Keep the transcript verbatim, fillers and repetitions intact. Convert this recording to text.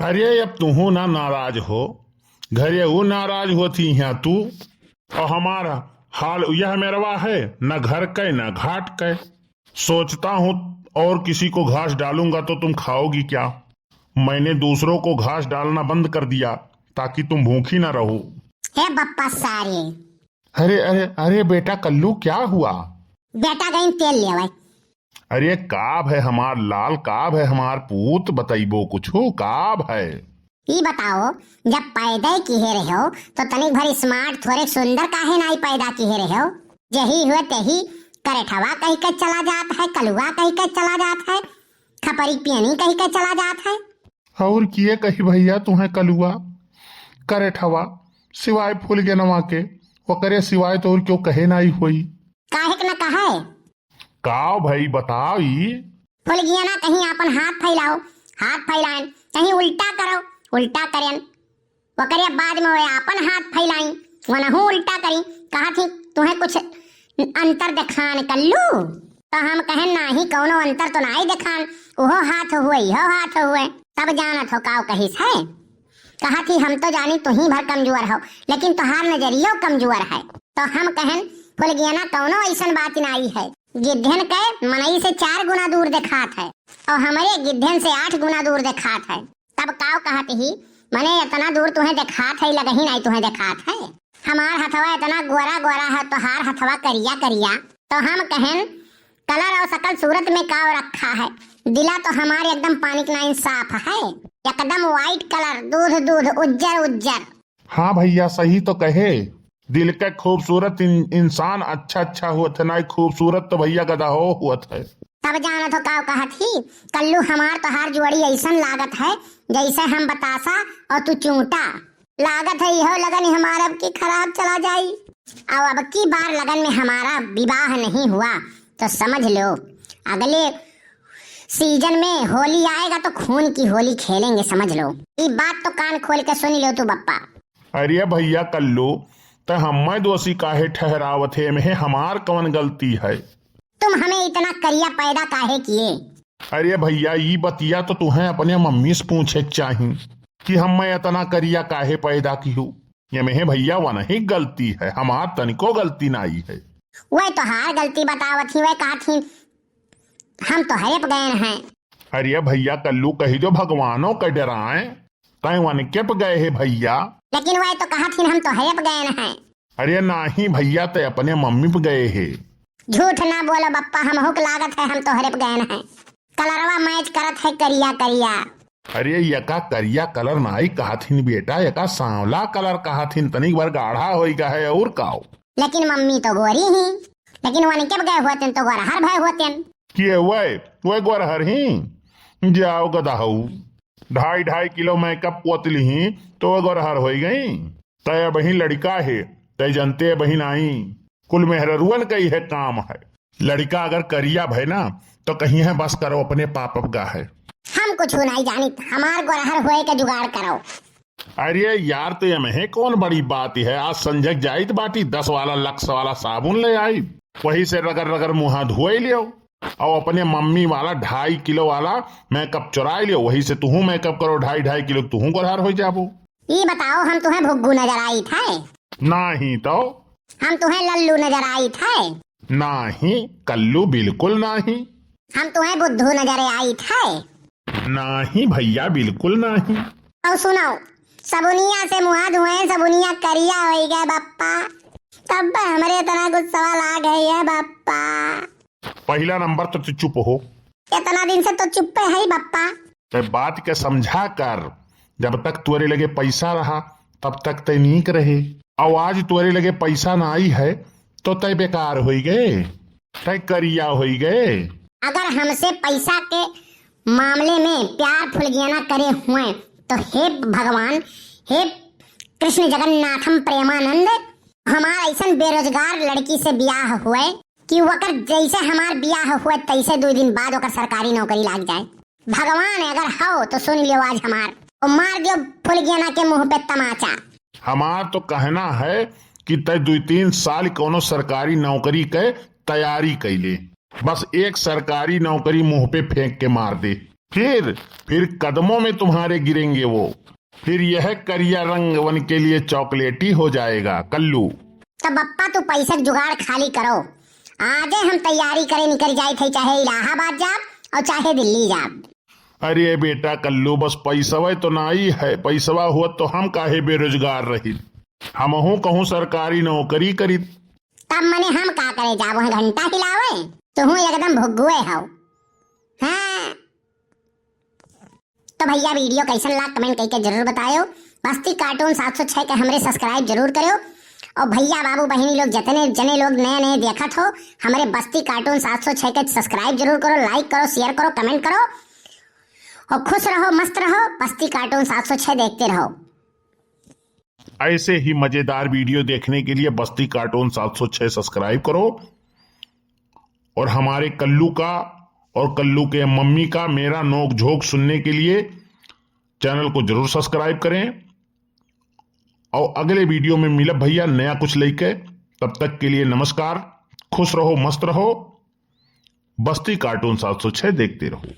अरे, अब तुहू ना नाराज हो, घरे वो नाराज होत ही, यहाँ तू। और हमार हाल यह मेरवा है, न घर के न घाट के। सोचता हूँ, और किसी को घास डालूंगा तो तुम खाओगी क्या? मैंने दूसरों को घास डालना बंद कर दिया, ताकि तुम भूखी ना रहो। हे बप्पा सारे। अरे, अरे, अरे बेटा कल्लू, क्या हुआ? बेटा गई तेल लेवे। अरे काब है हमार लाल, काब है हमार पूत, बतइबो कुछु, काब है? ई बताओ, जब पैदा किहे रहो तो तनिक भर smart, थोड़े सुंदर काहे नाई पैदा किहे रहो? जही हुए तही करेठवा कहि के चला जात है, कलुआ कहि के चला जात है, खपरी पियनी कहि के चला जात है। और किए कही भैया तुहें कलुआ, करेठवा, सिवाय फूलगेनवा के, ओकरे सिवाय तो और क्यों कहे नाई होई। काहे के न कहे? काव भई बताओ ई? फुलगियाना कहीं आपन हाथ फैलाओ, हाथ फैलाएन, कहीं उल्टा करो, उल्टा करेन। ओकरे बाद में वे आपन हाथ फैलाई, वनहू उल्टा करी। कहत ही, "तुहें कुछ अंतर देखान कल्लू?" तो हम कहेन, "नाही, कौनो अंतर तो नाही देखान, उहो हाथ हुए, इहो हाथ हुए।" तब जानत हो काव कहिस है? कहत ही, "हम तो जानी तुही भर कमजोर हो, लेकिन तोहार नजरियो कमजोर है।" तो हम कहेन, "फुलगियाना, कौनो ऐसन बात नाई है, गिद्धन के मनई से चार गुना दूर देखात है और हमरे गिद्धन से आठ गुना दूर देखात है।" तब काव कहत ही, "मने इतना दूर तुहें देखात है, लगही नाई तुहें देखात है। हमार हथवा इतना गोरा गोरा है, तोहार हथवा करिया करिया।" तो हम कहेन, "कलर और शकल सूरत में काव रखा है, दिला तो हमार एकदम पानी के नाई साफ है, एकदम white colour, दूध दूध, उज्जर उज्जर।" हाँ भैया, सही तो कहे। दिल के खूबसूरत इन-, इंसान अच्छा अच्छा होत है, नाई खूबसूरत तो भैया गदहो होत है। तब जानत हो काव कहत ही, कल्लू, हमार तोहार जोड़ी ऐसन लागत है जैसे हम बतासा और तू चूंटा। लागत है इहो लगन हमार अब की खराब चला जाई। और अब की बार लगन में हमारा विवाह नहीं हुआ तो समझ लो, अगले season में होली आएगा तो खून की होली खेलेंगे, समझ लो। ई बात तो कान खोल के सुन लो तू बप्पा। अरे भैया कल्लू, त हमें दोषी काहे ठहरावत है? एमे हमार कवन गलती है? तुम हमें इतना करिया पैदा काहे किए? अरे भैया, ई बतिया तो तुहें अपने मम्मी से पूछे के चाही कि हमें इतना करिया काहे पैदा किहू। एमे भैया वनही गलती है, हमार तनिको गलती नाई है। वह तोहार गलती बतावत ही, वह कहत ही हम तोहरे पे गए हैं। अरे भैया कल्लू, कही जो भगवानों के डराए, तय वनके पे गए है भैया। लेकिन वह तो कहत ही हम तोहरे पे गए हैं। अरे नाही भैया, तय अपने मम्मी पे गए है। झूठ ना बोलो बप्पा, हमहू के लागत है हम तोहरे पे गए हैं। कलरवा match करत है करिया करिया। अरे यका करिया colour नाई कहत हिन बेटा, यका सांवला colour कहत हिन, तनिक भर गाढ़ा होई गा है और काव। लेकिन मम्मी तो गोरी ही, लेकिन वनके पे गए होतेन तो गोरहर भए होतेन। किए वै, वै गोरहर ही? जाओ गदहऊ, ढाई ढाई किलो makeup पोत लिही तो वै गोरहर होई गई। तय अबही लड़िका है, तय जनते अबही नाई। कुल मेहररुअन का इहे काम है। लड़िका अगर करिया भय ना, तो कहिहैं बस करो, अपने पाप अब गा है। हम कुछ नहीं जानित, हमार गोरहर होए के जुगाड़ करो। अरे यार, तो एमे कौन बड़ी बात है, आज संझक जाइत बाटी, दस वाला Lux वाला साबुन ले आई, वही से रगड़ रगड़ मुँहा धोए लियो, और अपने मम्मी वाला ढाई किलो वाला makeup चुराई लियो, वही से तुहू makeup करो, ढाई ढाई किलो तुहू गोरहर हो जाबो। ई बताओ, हम तुहें भुग्गू नजर आइत है? नाही तो। हम तुहें लल्लू नजर आइत है? नाही कल्लू, बिल्कुल नाही। हम तुहें बुद्धू नजर आइत है? नाही भैया, बिल्कुल नाही। और सुनो, सबुनिया से मुँह धोए, सबुनिया करिया होई गए बप्पा, तब हमरे इतना गुस्सा लाग है ये बप्पा। पहिला नंबर तो तू चुप हो। इतना दिन से तो चुप्पे है बप्पा। ते बात के समझा कर, जब तक तोरे लगे पैसा रहा, तब तक ते नीक रहे। और आज तोरे लगे पैसा ना आई है, तो ते बेकार होई गए, ते करिया होई गए। अगर हमसे पैसा के मामले में प्यार फुलगियाना करे हुए, तो हे भगवान, हे कृष्ण जगन्नाथम प्रेमानंद, हमार ऐसन बेरोजगार लड़की से बियाह हुए कि वकर जैसे हमार बियाह हुए, तैसे दो दिन बाद ओकर सरकारी नौकरी लाग जाए। भगवान अगर हो तो सुन लियो आज हमार, और मार दियो फुलगियाना के मुंह पे तमाचा। हमार तो कहना है कि तय दुई तीन साल कोनो सरकारी नौकरी के तैयारी कैले, बस एक सरकारी नौकरी मुंह पे फेंक के मार दे। फिर, फिर कदमों में तुम्हारे गिरेंगे वो। फिर यह करिया रंग उनके लिए चॉकलेटी हो जाएगा, कल्लू। तो बप्पा, तू पैसे के जुगाड़ खाली करो, आजे हम तैयारी करे निकल जाए थे, चाहे इलाहाबाद जाब और चाहे दिल्ली जाब। अरे बेटा कल्लू, बस पैसवा तो नाई है, पैसवा हुआ तो हम काहे बेरोजगार रही, हमहू कहूँ सरकारी नौकरी करी। तब मने हम का करे जाब, वहाँ घंटा हिलावे? तुहू एकदम भुग्गुए हो। हाँ। तो भैया, video कैसन लाग, comment करके जरूर बतायो। बस्ती Cartoon सात सौ छह के हमरे subscribe जरूर करो। और भैया, बाबू, बहिनी लोग, जितने जने लोग नए नए देखत हो, हमरे बस्ती Cartoon सात सौ छह के subscribe जरूर करो, like करो, share करो, comment करो। और खुश रहो, मस्त रहो, बस्ती Cartoon सात सौ छह देखते रहो। ऐसे ही मजेदार video देखने के लिए बस्ती Cartoon सात सौ छह subscribe करो। और हमारे कल्लू का और कल्लू के मम्मी का मेरा नोक झोंक सुनने के लिए channel को जरूर subscribe करें। और अगले video में मिलब भैया नया कुछ लेके। तब तक के लिए नमस्कार, खुश रहो, मस्त रहो, बस्ती Cartoon सात सौ छह देखते रहो।